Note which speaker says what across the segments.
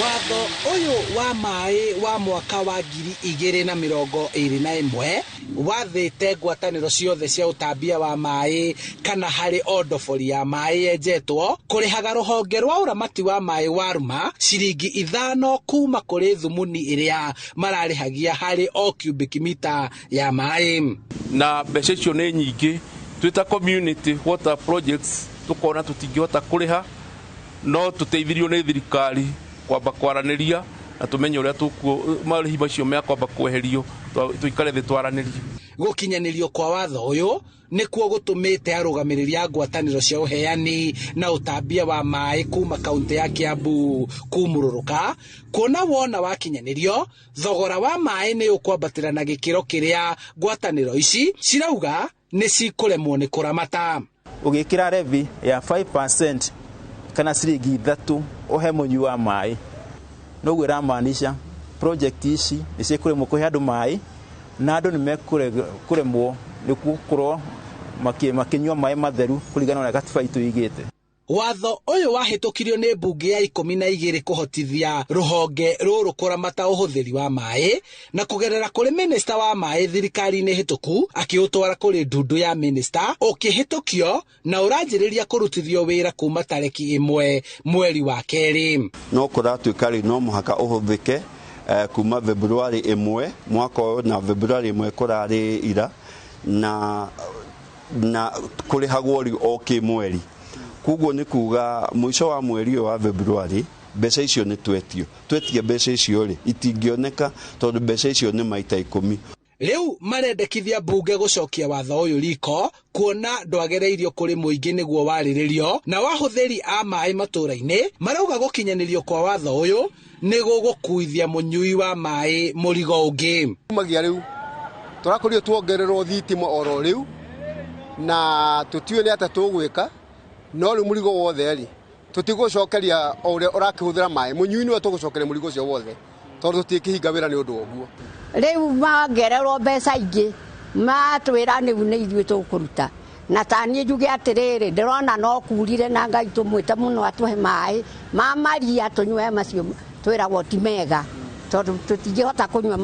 Speaker 1: Watho ũyũ wa maĩ wa mwaka wa 2021 wathĩte ngwatanĩro ciothe cia ũtambia wa maĩ kana harĩ o ndobori ya maĩ yenjetwo kũrĩhaga rũhonge rwa ũramati wa maĩ WARUMA ciringi 5 kuma kũrĩ thumuni ĩrĩa mararĩhagia harĩ o cubic mita ya maĩ.
Speaker 2: Na mbeca icio nĩ nyingĩ, twĩ ta community water projects tũkona tũtingĩhota kũrĩha, no tũteithirio nĩ thirikari kwamba kwaranĩria na tũmenye ũrĩa marĩhi macio mekwamba kweherio, tũikare thĩ twaranĩrie.
Speaker 1: Gũkinyanĩrio kwa watho ũyũ nĩkuo gũtũmĩte arũgamĩrĩri a ngwatanĩro cia ũheani na ũtambia wa maĩ kuma kaunti ya Kiambu kumũrũrũka, kuona wona wakinyanĩrio thogora wa maĩ nĩ ũkwambatĩra na gĩkĩro kĩrĩa ngwatanĩro ici cirauga nĩ cikũremwo nĩ kũramata.
Speaker 3: Ũgĩkĩra levy ya 5% kana ciringi 3 ũhe mũnyui wa maĩ, noguo ĩramaanisha project ici nĩ cikũremwo kũhe andũ maĩ, na andũ nĩ mekũremwo nĩ gũkorwo makĩnyua maĩ matheru kũringana na ũrĩa gatiba itũ ĩigĩte.
Speaker 1: Watho ũyũ wahĩtũkirio nĩ mbunge ya 12 kũhotithia rũhonge rũrũ kũramata ũhũthĩri wa maĩ, na kũgerera kũrĩ minista wa maĩ thirikari-inĩ hĩtũku akĩũtwara kũrĩ ndundu ya minista ũkĩhĩtũkio na ũranjĩrĩria kũrutithio wĩra kuma tarĩki 1 mweri wa 2.
Speaker 4: No kũratuĩka rĩu no mũhaka ũhũthĩke kuma February 1 mwaka ũyũ, na February 1 kũrarĩ ira, na kũrĩhagwo rĩu o kĩmweri. Koguo nĩ kuga mũico wa mweri ũyũ wa February mbeca icio nĩ twetio. Twetia mbeca icio rĩ, itingĩoneka tondũ mbeca icio nĩ maita 10.
Speaker 1: Rĩu marendekithia mbunge gũcokia watho ũyũ riko, kuona ndwagereirio kũrĩ mũingĩ nĩguo warĩrĩrio, na wahũthĩri a maĩ matũũra-inĩ marauga gũkinyanĩrio kwa watho ũyũ nĩ gũgũkuithia mũnyui wa maĩ mũrigo ũngĩ.
Speaker 5: Kumagia rĩu tũrakorirwo tuongererwo thitima oro rĩu, na tũtiũĩ nĩ atĩa tũgwĩka, no rĩu mũrigo wothe rĩ tũtigũcokeria o ũrĩa ũrakĩhũthĩra maĩ, mũnyui nĩwe tũgũcokeria mũrigo ũcio wothe tondũ tũtingĩhinga wĩra nĩ ũndũ wa ũguo.
Speaker 6: Rĩu mongererwo mbeca ingĩ matwĩra rĩu nĩ ithuĩ tũkũruta, na ta niĩ njuge atĩrĩrĩ, ndĩrona no kurire na Ngai tũmwĩte mũno atũhe maĩ ma maria tũnyue, macio twĩragwo ti mega tondũ tũtingĩhota kũnyua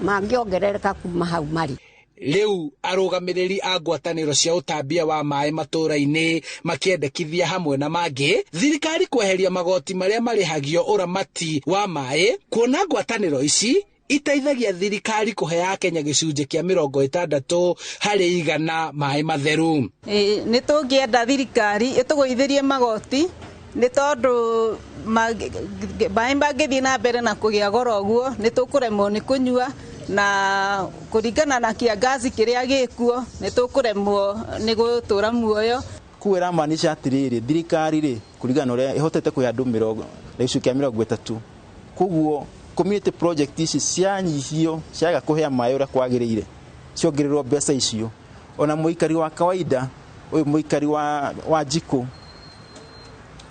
Speaker 6: mangĩongerereka kuma hau marĩ.
Speaker 1: Rĩu arũgamĩrĩri a ngwatanĩro cia ũtambia wa maĩ matũũra-inĩ makĩendekithia hamwe na mangĩ thirikari kweheria magoti marĩa marĩhagio ũramati wa maĩ, kuona ngwatanĩro ici iteithagia thirikari kũhe Akenya gĩcunjĩ kĩa 60% maĩ matheru.
Speaker 7: Nĩ tũngĩenda thirikari ĩtũgũithĩrie magoti nĩ tondũ maĩ mangĩthiĩ na mbere na kũgĩa goro ũguo nĩ tũkũremwo nĩ kũnyua, na kũringana na kĩangazi kĩrĩa gĩkuo nĩ tũkũremwo nĩ gũtũra muoyo.
Speaker 3: Koguo ĩramaanisha atĩrĩrĩ, thirikari rĩ kũringana na ũrĩa ĩhotete kũhe andũ gĩcunjĩ kĩa 30, koguo community project ici cianyihio ciaga kũhea maĩ ũrĩa kwagĩrĩire, ciongererwo mbeca icio, ona mũikari wa kawaida ũyũ mũikari wa njikũ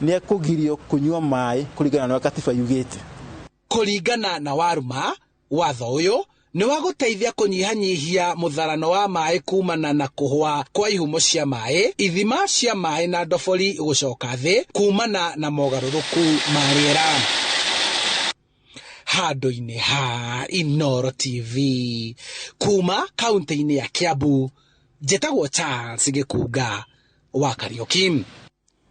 Speaker 3: nĩ ekũgirio kũnyua maĩ kũringana na ũrĩa katiba yugĩte.
Speaker 1: Kũringana na Waruma, watho ũyũ nĩ wa gũteithia kũnyihanyihia mũtharano wa maĩ kumana na kũhwa kwa ihumo cia maĩ, ithima cia maĩ na ndobori gũcoka thĩ kumana na mogarũrũku ma rĩera. Handũ-inĩ ha Inooro TV kuma kaunti-inĩ ya Kiambu, njĩtagwo Charles Gĩkunga wa Kariũki.